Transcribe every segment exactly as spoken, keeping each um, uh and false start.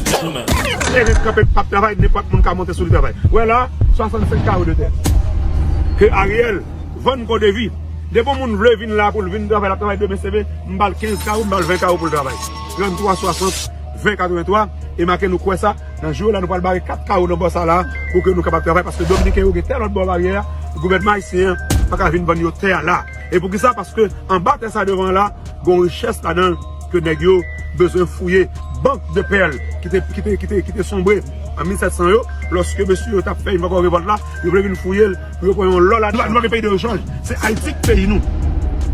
Gentlemen. Erik kanpe p ap travay, nenpòt moun ka monte sou li travay. Wè la, swasannsenk kawo de tè. Ke Ariel vann kò de vi. Depi yon moun vle vin la pou l vin travay, l ap travay demen seve, m ba l kenz kawo, m ba l ven kawo pou l travay. Tranntwa swasant, ven katrevenntwa, e make nou kwè sa, nan jou la nou pral bare kat kawo nan bò sa la, pou ke nou kapab travay, paske Dominiken yo gen tè lòt bò baryè a, gouvènman ayisyen an pa ka vin vann yo tè a la. E poukisa? Paske anba tè sa devan la, gon richès ladan l ke nèg yo bezwen fouye. Bank de pèl ki te, ki te, ki te, ki te sonbre an mil sèt san yo, lòske mesye yo t ap fè yon ankò revòlt la, yo vle vin fouye l pou yo pran yon lò ladan. Nou pa, nou pa gen peyi de rechanj. Se Ayiti ki peyi nou.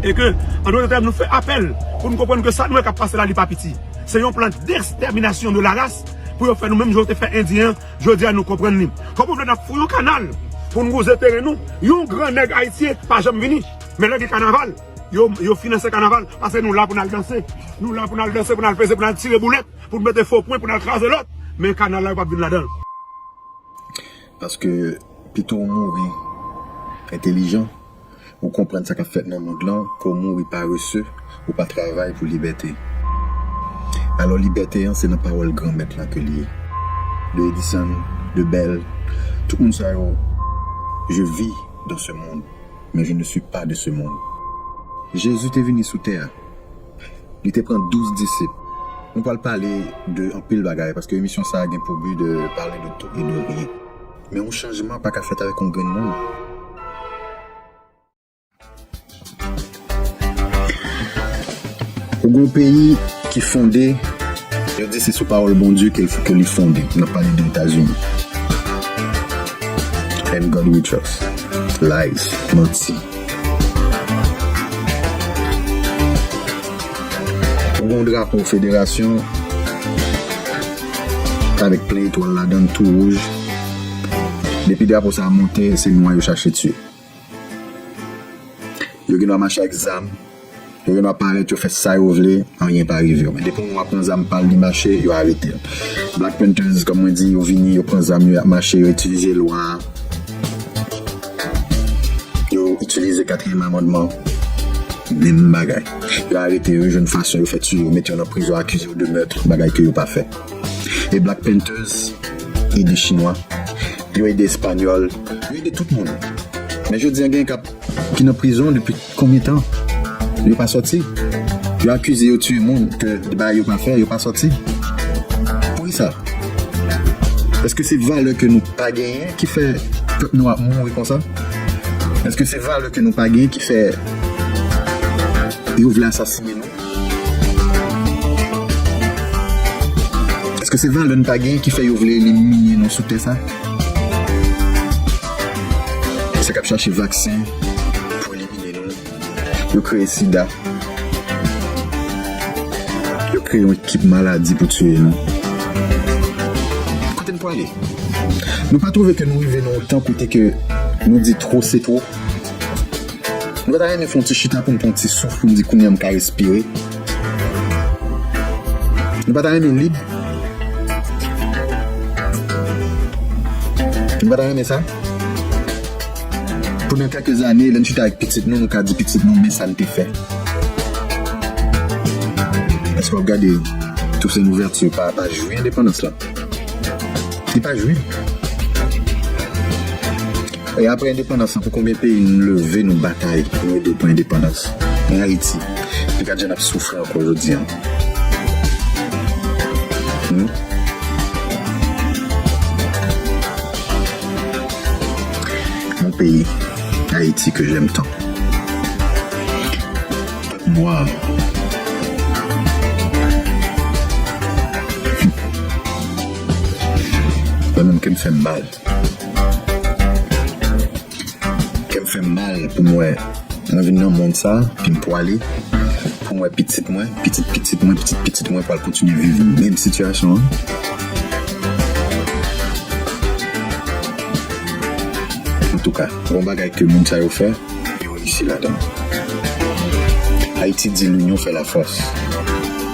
E ke, an dòt tèm, nou fè apèl pou nou konprann ke sa nou wè k ap pase la, li pa piti. Se yon plan d'extermination de la race pou yo fè nou menm jan yo te fè Endyen an, jodi a nou konprann li. Kòman w vle n ap fouye yon kanal pou n wouze teren nou? Yon gran nèg ayisyen pa janm vini. Men lè gen kanaval, yo, yo finanse kanaval, paske nou la pou n al danse. Nou la pou n al danse, pou n al peze, pou n al tire boulèt, pou n mete fo pwen, pou n al kraze lòt. Men kanal la, yo p ap vin ladan l. Paske pito w mouri entelijan, ou konprann sa k ap fèt nan mond lan, ke w mouri parese, ou pa travay pou libète. Alò, libète an, se nan pawòl Granmèt la ke li ye. De Edison, de Bell, tout moun sa yo, je vis dans ce monde, mais je ne suis pas de ce monde. Jezi te vini sou tè a. Li te pran douz disip. Nou pral pale de anpil bagay, paske emisyon sa a gen pou bi de pale de tout e de ryen. Men yon chanjman pa ka fèt avèk yon grenn moun. Ou gon peyi ki fonde, yo di se sou pawòl Bondye ke, ke li fonde. N ap pale de Etazini. And God we trust. Lies, manti. Ou gon drapo federasyon avèk plen etwal ladan l tou wouj. Depi drapo sa a monte, se nwa yo chache tiye. Yo gen dwa mache ak zam, yo gen dwa parèt, yo fè sa yo vle, anyen pa rive yo. Men depi yon nwa pran zam pa l, li mache, yo arete l. Black Panthers, kòm mwen di, yo vini, yo pran zam yo, y ap mache, yo itilize lwa a. Yo itilize katriyèm amandman, menm bagay. Yo arete yo, yo jwenn fason, yo fè tiye, yo mete yo nan prizon, akize yo de mèt, bagay ke yo pa fè. E Black Panthers ede Chinwa, yo ede Espanyòl, yo ede tout moun. Men jodi a, gen k ap, ki nan prizon depi konbyen tan? Yo pa sòti. Yo akize yo tiye moun, ke de bagay yo pa fè, yo pa sòti. Poukisa? Èske se valè ke nou pa genyen ki fè pèp nou ap mouri konsa? Èske se valè ke nou pa genyen ki fè yo vle asasinen nou? Èske se valè n pa genyen ki fè yo vle elimine nou sou tè sa? Sa k ap chache vaksen pou elimine nou. Yo kreye sida. Yo kreye yon ekip maladi pou tiye nou. Kote n prale? Nou pa twouve ke nou rive nan yon tan kote ke nou di two se two? Nou pa ta renmen fè yon ti chita pou n pran yon ti souf, pou n di kounye a m ka respire? Nou pa ta renmen lib? Nou pa ta renmen sa? Pandan kèk ane, lè n chita avèk pitit nou, nou ka di pitit nou, men sa n te fè. Èske w ap gade Toussaint Louverture pa, pa jwi endepandans la? Li pa jwi. E apre endepandans lan, pou konbyen peyi nou leve, nou batay, nou ede pran endepandans? Men Ayiti, gad jan n ap soufri ankò jodi a. Hmm? Mon pays, Haïti que j'aime tant. Pèp nwa. Sa menm ke m fè m mal. Kè m fè m mal pou m wè mwen vin nan mond sa, pi m pwale, pou m wè pitit mwen, pitit pitit mwen, pitit pitit mwen pral kontinye viv menm sitiyasyon an. Antouka, bon bagay ke moun sa yo fè, yo reyisi ladan. Ayiti di l'union fait la force.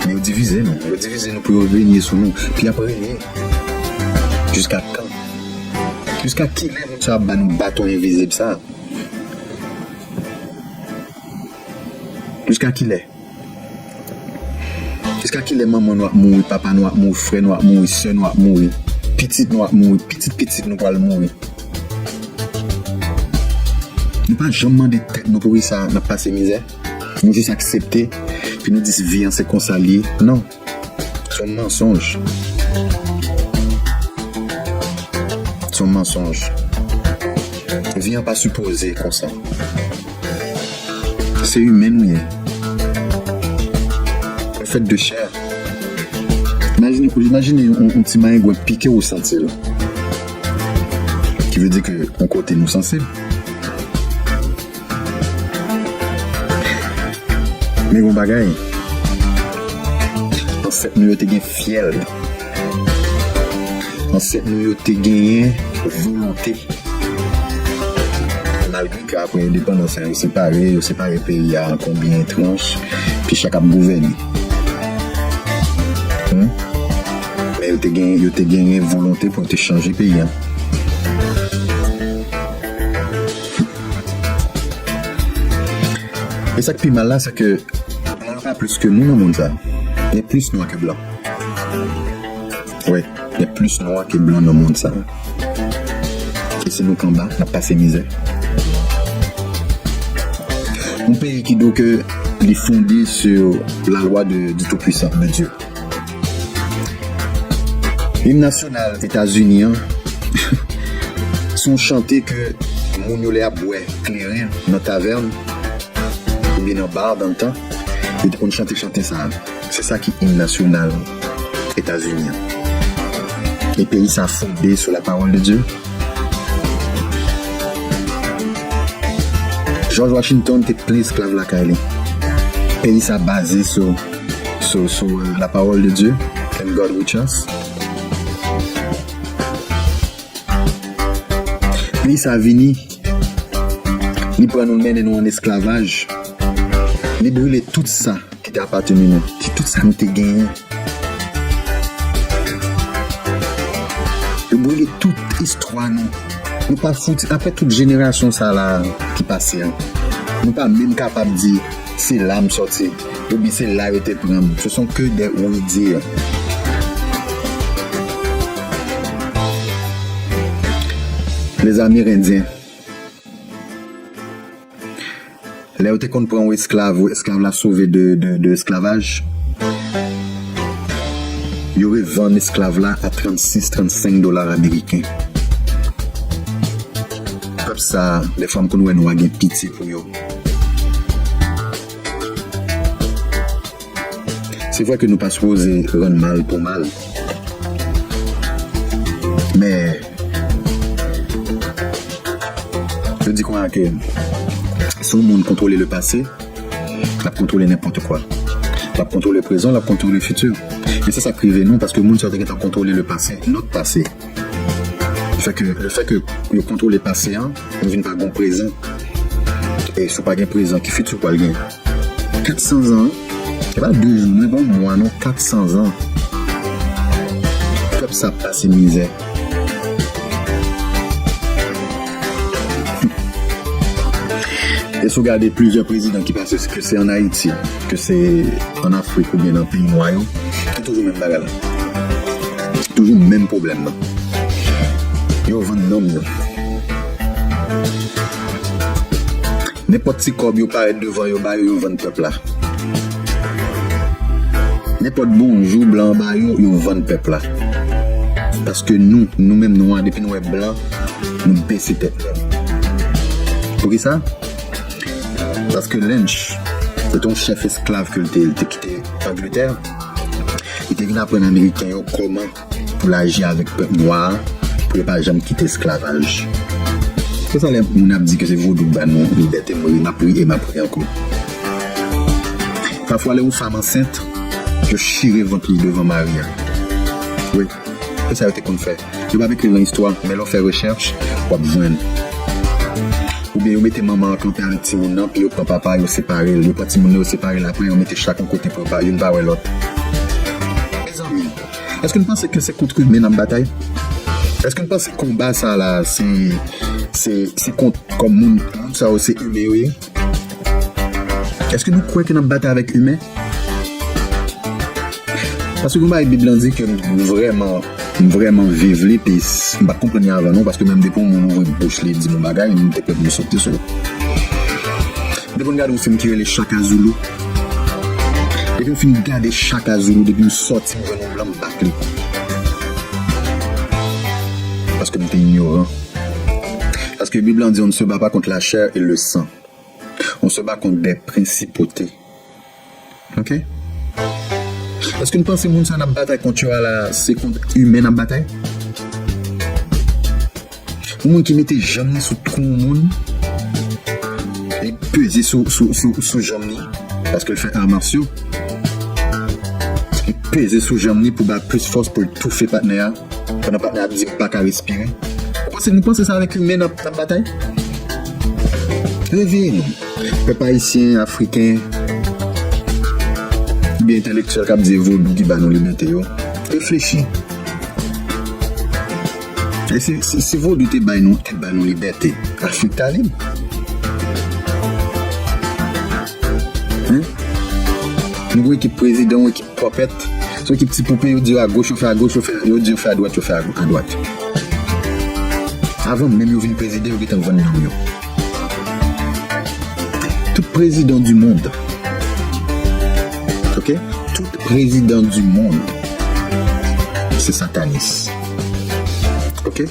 Men yo divize nou, yo divize nou pou yo renye sou nou, pi y ap renye. Jiska kan? Jiska kilè moun sa ap ba nou baton envizib sa? Jiska kilè? Jiska kilè manman nou ap mouri, papa nou ap mouri, frè nou ap mouri, sè nou ap mouri, pitit nou ap mouri, pitit pitit nou pral mouri? Nou pa janm mande tèt nou poukisa n ap pase mizè. Nou jis aksepte, epi nou di vi an se konsa l ye. Non. Se yon mansonj. Se yon mansonj. Vi an pa sipoze konsa. Se imen nou ye. Nou fèt de chè. Imajine, imajine yon, yon ti mayengwen pike w, ou santi l. Ki vle di ke yon kote nou sansib. Men yon bagay, ansèt nou yo te gen fyèl. Ansèt nou yo te genyen volonte. Malgre ke apre endepandans la, yo separe, yo separe peyi a an konbyen tranch, epi chak ap gouvène. Hmm? Men yo te gen, yo te genyen volonte pou yo te chanje peyi a. E sa k pi mal la, se ke blan yo pa plis ke nou nan mond sa. Gen plis nwa ke blan. Wi, gen plis nwa ke blan nan mond sa. E se nou k anba, n ap pase mizè. Yon peyi ki di w ke li fonde sur la loi de, du Tout-Puissant, de Dieu. Im nasyonal Etazini an, se yon chante ke moun yo lè ap bwè kleren nan tavèn, oubyen nan ba, dan tan, yo te konn chante chante sa a. Se sa ki im nasyonal Etazini an. E peyi sa fonde sou la parole de Dieu. George Washington te plen esklav lakay li. Peyi sa baze sou, sou, sou, euh, la parole de Dieu, and God we trust. Peyi sa vini, li pran nou, l mennen nou an esklavaj. Li brile tout sa ki te apateni nou, ki tout sa nou te genyen. Yo brile tout istwa nou. Nou pa fouti, apre tout jenerasyon sa la ki pase an, nou pa menm kapab di se la m sòti, oubyen se la yo te pran m. Ce sont que des oui-dire. Les Amérindiens. Lè yo te konn pran yon esklav, esklav la sove de, de, de esklavaj, yo revann esklav la a trannsis, trannsenk dola ameriken. Pèp sa, dèfwa m konn wè nwa gen pitye pou yo. Se vre ke nou pa sipoze rann mal pou mal. Men, yo di konsa ke si yon moun kontwole le pase, l ap kontwole nenpòt kwa. L ap kontwole prezan, l ap kontwole fiti. E se sa k rive nou, paske moun sa yo te gentan kontwole le pase, notre passé. Fè ke, le fè ke yo kontwole pase an, nou vin pa gon prezan. E si w pa gen prezan, ki fiti w pral gen? Kat san zan, wi. Se pa de jou, non, e pa yon mwa, non, kat san zan. Pèp sa ap pase mizè. E si w gade plizyè prezidan ki pase, ke se ann Ayiti, ke se ann Afrik oubyen nan peyi nwa yo, se toujou menm bagay la. Toujou menm pwoblèm nan. Yo vann nanm yo. Nenpòt ti kòb yo parèt devan yo ba yo, yo vann pèp la. Nenpòt bonjou blan an ba yo, yo vann pèp la. Paske nou, nou menm nwa, depi nou wè blan, nou bese tèt nou. Poukisa? Paske Lynch, se te yon chèf esklav ke l te, l te kite Angletè. Li te vin aprann Ameriken yo kòman pou l aji avèk pèp nwa a, pou yo pa janm kite esklavaj. Se sa lè moun ap di ke se vodou k ba nou libète, m ri, m ap ri e m ap ri ankò. Pafwa, lè yon fanm ansent, yo chire vant li devan mari a. Wi, se sa yo te konn fè. Yo p ap ekri l nan istwa, men lè w fè rechèch, w ap jwenn. Oubyen yo mete manman an kanpe avèk timoun nan, pi yo pran papa, yo separe l. Yo pran timoun nan, yo separe l. Apre, yo mete chak yon kote pou yo pa, youn pa wè lòt. Mezanmi, èske n panse ke se kont imen n ap batay? Èske n panse konba sa la, se, se, se kont kòm moun, moun sa yo se imen yo ye? Èske nou kwè ke n ap batay avèk imen? Paske gen yon bagay Bib lan di ke m vrèman, m vrèman viv li, pi m pa t konprann li avan non, paske menm depi yon moun ouvri bouch li di m yon bagay, m te pè pou m sote sou. M te konn gade yon fim ki rele Shaka Zulu. Depi m fin gade Shaka Zulu, depi m sòti, m jwenn yon blan, m bat li. Paske m te inyoran. Paske Bib lan di, on ne se bat pas contre la chair et le sang. On se bat contre des principautés. Ok? Èske nou panse moun sa n ap batay kont yo a la, se kont imen n ap batay? Yon moun ki mete janm li sou twon moun, e peze sou, sou, sou, sou janm li, paske l fè art martiaux, e peze sou janm li pou ba l plis fòs pou l toufe patnè a, pandan patnè a ap di m pa ka respire. Ou panse, nou panse se avèk imen n ap, n ap batay? Reveye nou. Pèp ayisyen, afriken, oubyen entèlektyèl k ap di vodou ki ba nou libète yo, reflechi. E si, si, si vodou te bay nou, te bay nou libète, Afrik ta lib. Hein? Nou gen ekip prezidan, yon ekip pòpèt. Se ekip ti poupe, yo di yo agoch, yo fè agoch, yo fè, yo di yo fè adwat, yo fè a, adwat. Avan menm yo vin prezidan, yo gentan vann nanm yo. Tout président du monde. Ok? Tout président du monde. Se satanis. Ok?